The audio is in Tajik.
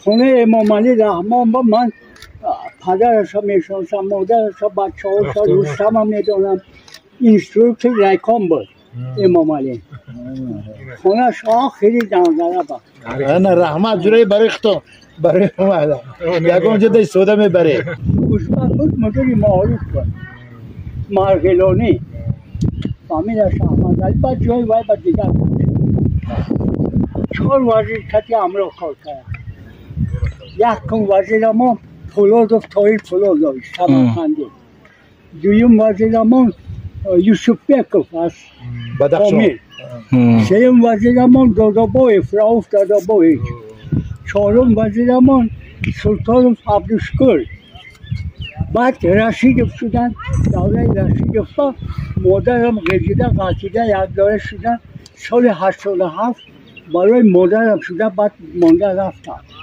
Хонаи Эмомалӣ Раҳмон ба ман падараша мешиносам, модараша, бачаҳоша, Рустама медонам. Инструктор райком буд Эмомалӣ. Хонааш охири Данғара ба. Ана, раҳмат, ҷураи, барои худтон, барои омада ягон ҷода истифода мебаред. Узбак буд, мудири маориф буд, Марғилонӣ, фамилияш Аҳмадалӣ. Баъд ҷои вай ба дигар чор вазир кати ҳамроҳ кор кард. Якум вазирамон Пулодов Тоир Пулодович, самарқандӣ. Дуюм вазирамон Юсуфбеков аз Бадахшон. Сеюм вазирамон Додобоев Рауф Додобоевич. Чорум вазирамон Султонов Абдушкур. Баъд Рашидов шуданд. Давраи Рашидовба модарам ғежида, ғалтида, якдора шуданд. Соли 87 барои модарам шуда, баъд монда рафтанд.